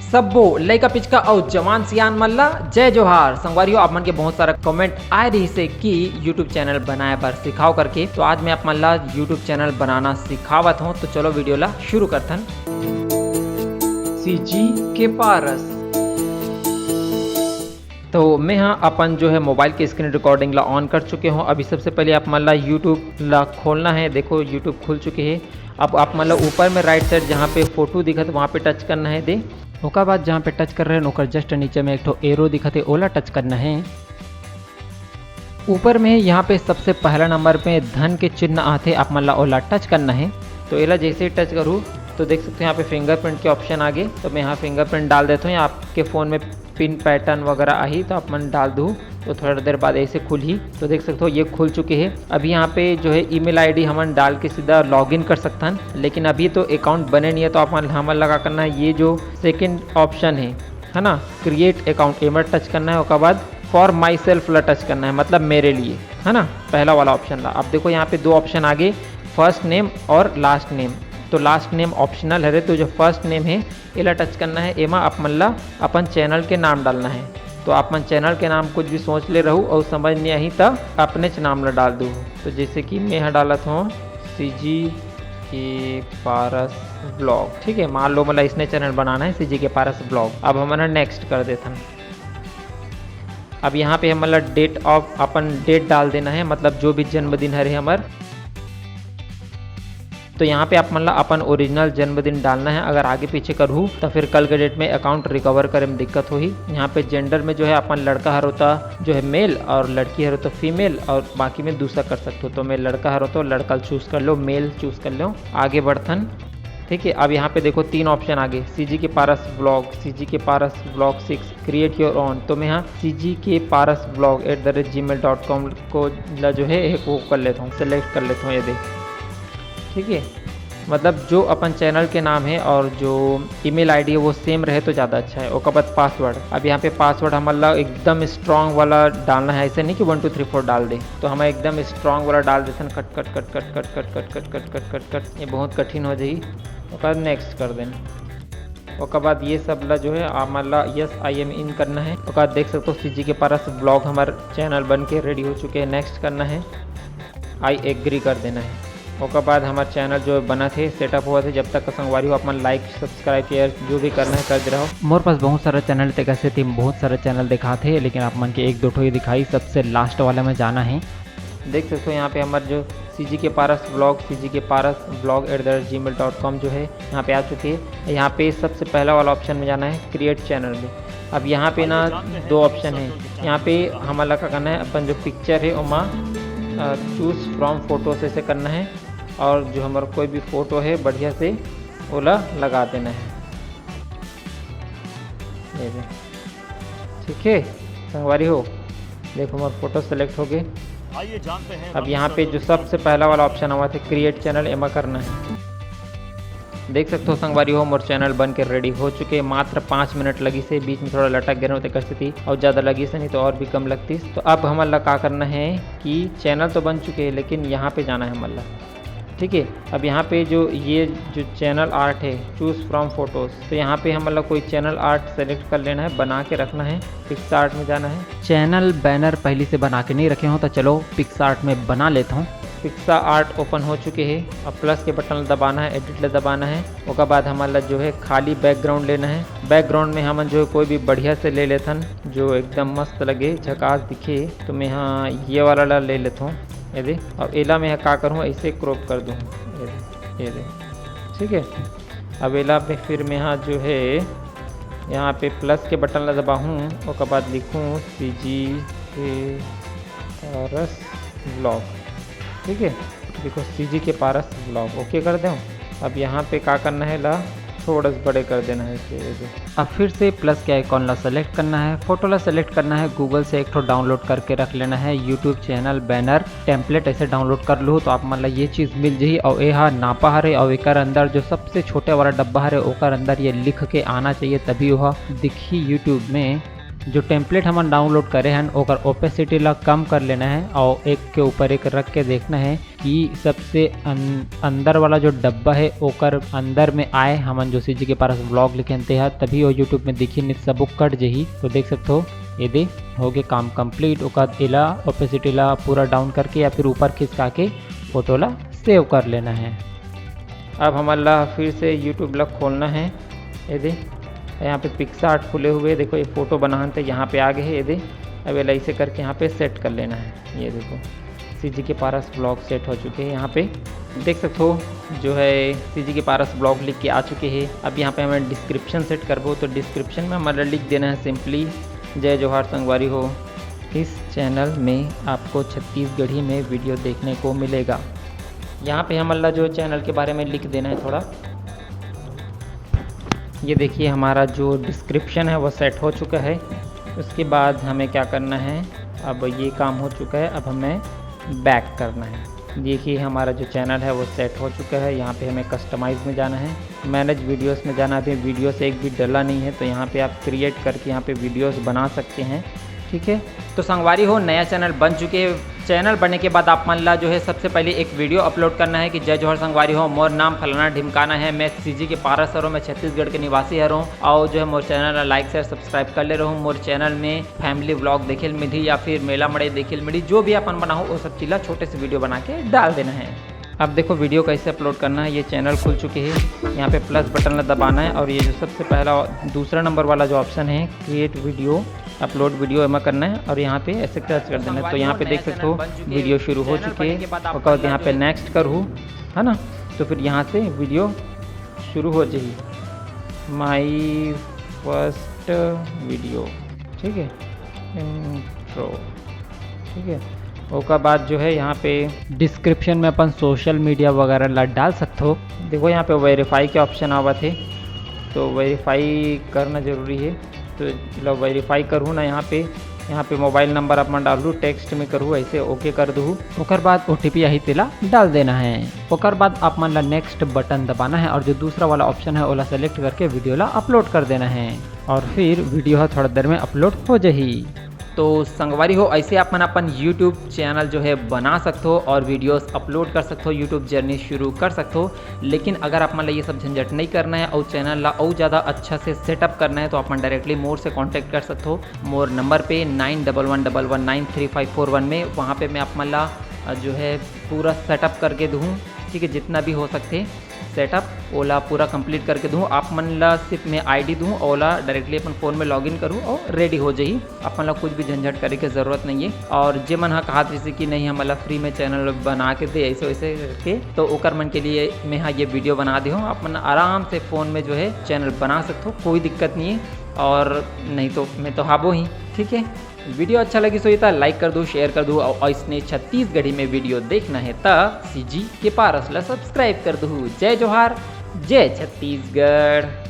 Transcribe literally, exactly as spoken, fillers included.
सब्बो लइका पिचका अउ जवान सियान मन ला जय जोहार। संगवारी हो, आप मन के बहुत सारा कमेंट आए रहिस हे कि YouTube चैनल बनाए बर सिखाओ करके, तो आज मैं आप मन ला YouTube चैनल बनाना सिखावत हूँ। तो चलो वीडियो ला शुरू करथन। सीजी के पारस। तो मैं हा अपन जो है मोबाइल के स्क्रीन रिकॉर्डिंग ला ऑन कर चुके हूँ। अभी सबसे पहले आप मन ला YouTube ला खोलना है। देखो, YouTube खुल चुके है। अब आप मन ला ऊपर में राइट साइड जहाँ पे फोटो दिखत, वहाँ पे टच करना है दे। ओकर बाद जहाँ पे टच कर रहे हैं, ओकर जस्ट नीचे में एक ठो एरो दिखत है, ओला टच करना है। ऊपर में यहाँ पे सबसे पहला नंबर पे धन के चिन्ह आथे, आप मन ला ओला टच करना है। तो एला जैसे ही टच करूँ, तो देख सकते हो यहाँ पे फिंगरप्रिंट के ऑप्शन आ गए। तो मैं यहाँ फिंगरप्रिंट डाल देता हूँ, या आपके फ़ोन में पिन पैटर्न वगैरह आही, तो आप मन डाल दू। तो थोड़ा देर बाद ऐसे खुलही। तो देख सकते हो, ये खुल चुके हैं। अभी यहाँ पे जो है ईमेल आईडी हमन डाल के सीधा लॉगिन कर सकथन, लेकिन अभी तो अकाउंट बने नहीं है। तो आप मन, हमन ला का करना है, ये जो सेकंड ऑप्शन है, है ना, क्रिएट अकाउंट, एमर टच करना है। ओकर बाद फॉर माई सेल्फ ला टच करना है, मतलब मेरे लिए, है ना, पहला वाला ऑप्शन ला। अब देखो, यहाँ पे दो ऑप्शन आ गए, फर्स्ट नेम और लास्ट नेम। तो लास्ट नेम ऑप्शनल हरे, तो जो फर्स्ट नेम है, एला टच करना है। एमा आप मन ला अपन चैनल के नाम डालना है। तो आप मन चैनल के नाम कुछ भी सोच ले रहू और समझ नहीं आही, त अपनेच नाम ला डाल दू। तो जैसे कि मैं हा डालत हूँ सीजी के पारस ब्लॉग, ठीक है। मान लो, मतलब, इसने चैनल बनाना है, सीजी के पारस ब्लॉग। अब हमन नेक्स्ट कर देथन। अब यहाँ पे हमन ला डेट ऑफ, अपन डेट डाल देना है, मतलब जो भी जन्मदिन हरे हमर। तो यहाँ पे आप मन ला अपन ओरिजिनल जन्मदिन डालना है। अगर आगे पीछे करहू, तो फिर कल के डेट में अकाउंट रिकवर करे में दिक्कत होही। यहाँ पे जेंडर में जो है, अपन लड़का हरो त जो है मेल और लड़की हरो त फीमेल, और बाकी में दूसरा कर सकते हो। तो मैं लड़का हरो तो लड़का चूज कर लो, मेल चूज कर लो। आगे बढ़थन। ठीक है, अब यहाँ पे देखो, तीन ऑप्शन आ गए, CG G Paras blog, C G Paras blog six, create your own. तो मैं यहाँ C G Paras blog at the rate Gmail dot com को ला जो है, एक वो कर लेता हूँ, सेलेक्ट कर लेता हूँ, ये दे। ठीक है, मतलब जो अपन चैनल के नाम है और जो ईमेल आईडी है, वो सेम रहे तो ज़्यादा अच्छा है। ओकर बाद पासवर्ड। अब यहाँ पे पासवर्ड हमन ला एकदम स्ट्रॉन्ग वाला डालना है, ऐसे नहीं कि वन टू थ्री फोर डाल दे। तो हम एकदम स्ट्रॉन्ग वाला डाल देथन, कट कट कट कट कट कट कट कट कट कट कट कट। ये बहुत कठिन हो जाही। ओकर बाद नेक्स्ट कर देन। ओकर बाद ये सब ला जो है, आप मन ला यस, आई एम इन करना है। ओकर बाद देख सकते हो, सीजी के पारस ब्लॉग हमार चैनल बन के रेडी हो चुके हैं। नेक्स्ट करना है, आई एग्री कर देना है। ओकर बाद हमार चैनल जो बनत हे, सेटअप होवत हे। जब तक का संगवारी हो, आप मन लाइक, सब्सक्राइब, शेयर जो भी करना है, कर दे रहो। मोर पास बहुत सारा चैनल, तेकर सेती बहुत सारा चैनल दिखात हे, लेकिन आप मन के एक दो ठो ही दिखाई, सबसे लास्ट वाला में जाना है। देख सकते हो, यहाँ पे हमारे जो CG G Paras blog, C G Paras blog at the rate Gmail dot com जो है, यहाँ पे आ चुकी है। यहाँ पे सबसे पहला वाला ऑप्शन में जाना है, क्रिएट चैनल में। अब यहाँ पे ना दो ऑप्शन है। यहाँ पे हमन ला का करना है, अपन जो पिक्चर है ओमा चूज फ्रॉम फोटोज ऐसे करना है, और जो हमारा कोई भी फोटो है बढ़िया से ओला लगा देना है। ये दे, ठीक है संगवारी हो, देखो हमारा फोटो सेलेक्ट हो गए। आइए जानते हैं अब यहाँ पे जो सबसे पहला वाला ऑप्शन आवा थे, क्रिएट चैनल, एमा करना है। देख सकते हो संगवारी हो, मोर चैनल बन के रेडी हो चुके। मात्र पाँच मिनट लगिस हे, बीच में थोड़ा लटक गए रहते कर स्थिति, और ज़्यादा लगिस हे, नहीं तो और भी कम लगती। तो अब हमन ला का करना है कि चैनल तो बन चुके हैं, लेकिन यहाँ पे जाना है हमन ला। ठीक है, अब यहाँ पे जो ये जो चैनल आर्ट है, चूज फ्रॉम फोटोज, तो यहाँ पे हमन ला कोई चैनल आर्ट सेलेक्ट कर लेना है, बना के रखना है। पिक्सा आर्ट में जाना है। चैनल बैनर पहले से बना के नहीं रखे हो, तो चलो पिक्सा आर्ट में बना लेता हूँ। पिक्सा आर्ट ओपन हो चुके हैं। अब प्लस के बटन ला दबाना है, एडिट ला दबाना है। ओकर बाद हमन ला जो है खाली बैकग्राउंड लेना है। बैकग्राउंड में हमन जो है कोई भी बढ़िया से ले लेथन, जो एकदम मस्त लगे, झकास दिखे। तो मैं हाँ ये वाला ला ले लेता हूँ, ये दे। अब एला मैं का करूँ, ऐसे क्रॉप कर दूँ, ये दे, ये दे। ठीक है, अब एला पे फिर मैं हाँ जो है यहाँ पे प्लस के बटन ला दबाहूँ, ओकर बाद लिखूँ सीजी के पारस ब्लॉग। ठीक है, देखो सीजी के पारस ब्लॉग ओके कर दें। अब यहाँ पे का करना है ला, थोड़ा सा बड़े कर देना है इसे, ये दे। अब फिर से प्लस के आइकॉन ला सेलेक्ट करना है, फोटो ला सेलेक्ट करना है, गूगल से एक ठो डाउनलोड करके रख लेना है, यूट्यूब चैनल बैनर टेम्पलेट ऐसे डाउनलोड कर लो तो आप मन ला ये चीज़ मिल जाही। और ये हा नापा हरे और एकर अंदर जो सबसे छोटे वाला डब्बा हरे ओकर अंदर ये लिख के आना चाहिए, तभी वह दिखी यूट्यूब में। जो template हमन download करे हन, ओकर opacity ला कम कर लेना है और एक के ऊपर एक रख के देखना है कि सबसे अन-, अंदर वाला जो डब्बा है, ओकर अंदर में आए हमन जो सीजी के पारस vlog लिखे हन, तेहा तभी वो YouTube में दिखी, नहीं सबो कट जही। तो देख सकते हो, ये दे हो गए काम complete। ओकर एला opacity ला पूरा down करके या फिर ऊपर खिसका के फोटो ला save कर लेना है। अब हमन ला फिर से YouTube ला खोलना है। ये दे, यहाँ पे PicsArt खुले हुए, देखो ये फोटो बनाहन ते यहाँ पे आ गए है। ये दे, अब एला ऐसे करके यहाँ पे set कर लेना है। ये देखो, सीजी के पारस vlog set हो चुके हैं। यहाँ पे देख सकते हो, जो है सीजी के पारस vlog लिख के आ चुके हैं। अब यहाँ पे हमन description set करबो, तो description में हमन ला लिख देना है simply, जय जोहार संगवारी हो, इस channel में आपको छत्तीसगढ़ी में video देखने को मिलेगा। यहाँ पे हमन ला जो channel के बारे में लिख देना है थोड़ा। ये देखिए, हमारा जो description है वो set हो चुका है। उसके बाद हमें क्या करना है, अब ये काम हो चुका है, अब हमें back करना है। देखिए, हमारा जो channel है वो set हो चुका है। यहाँ पे हमें customize में जाना है, manage videos में जाना है। अभी videos एक भी डला नहीं है, तो यहाँ पे आप create करके यहाँ पे videos बना सकते हैं। ठीक है, तो संगवारी हो, नया channel बन चुके हैं। Channel बने के बाद आप मन ला जो है सबसे पहले एक video upload करना है कि जय जोहार संगवारी हो, मोर नाम फलाना ढिमकाना है, मैं सीजी के पारस हरों, मैं छत्तीसगढ़ के निवासी हरों, और जो है मोर channel ला like share subscribe कर ले रहूँ। मोर channel में family vlog देखे ल मिलही या फिर मेला मड़ई देखे ल मिलही, जो भी अपन बनाहू वो सब चीज ला छोटे से video बना के डाल देना है। अब देखो video कैसे upload करना है। ये channel खुल चुके हैं, यहाँ पे plus button ला दबाना है और ये जो सबसे पहला दूसरा number वाला जो option है create video, upload video, एमा करना है और यहाँ पे ऐसे touch कर देना है। तो यहाँ पे देख सकते हो video शुरू हो चुके हैं। ओकर बाद यहाँ पे next करहू, है ना, तो फिर यहाँ से video शुरू हो जाही। My first video, ठीक है, intro, ठीक है। ओकर बाद जो है यहाँ पे description में अपन social media वगैरह ला डाल सकते हो। देखो यहाँ पे verify के option आवत है, तो verify करना जरूरी है। तो लो verify करहू ना, यहाँ पे, यहाँ पे mobile number अपन डालहू, text में करहू, ऐसे OK कर दूहू। ओकर बाद OTP आही, तेला डाल देना है। ओकर बाद आप मन ला next button दबाना है और जो दूसरा वाला option है ओला select करके video ला upload कर देना है और फिर video ह थोड़ा देर में upload हो जाही। तो संगवारी हो, ऐसे आप मन अपन YouTube channel जो है बना सकते हो और videos upload कर सकते हो, YouTube journey शुरू कर सकते हो। लेकिन अगर आप मन ला ये सब झंझट नहीं करना है और channel ला और ज़्यादा अच्छा से setup करना है, तो आप मन directly मोर से contact कर सकते हो। मोर number पे nine double one double one nine three five four one में, वहाँ पे मैं आप मन ला, अ, जो है पूरा setup करके दूँ, ठीक है, जितना भी हो सकते setup ओला पूरा complete करके दूँ। आप मन ला सिर्फ मैं ID दूँ, ओला directly अपन phone में login करूँ और ready हो जाही। अपन ला कुछ भी झंझट करे के जरूरत नहीं है। और जे मन हा कहत रहिसे कि नहीं, हमन ला free में channel बना के दे, ऐसे वैसे करके, तो ओकर मन के लिए मैं हा ये video बना दे हूँ। आप मन आराम से phone में जो है channel बना सकते हो, कोई दिक्कत नहीं है। और नहीं तो मैं तो हाबो ही, ठीक है। Video अच्छा लगिस होही त like कर दो, share कर दो और इसने छत्तीसगढ़ी में video देखना है त सीजी के पारस ला subscribe कर दो। जय जोहार, जय छत्तीसगढ़।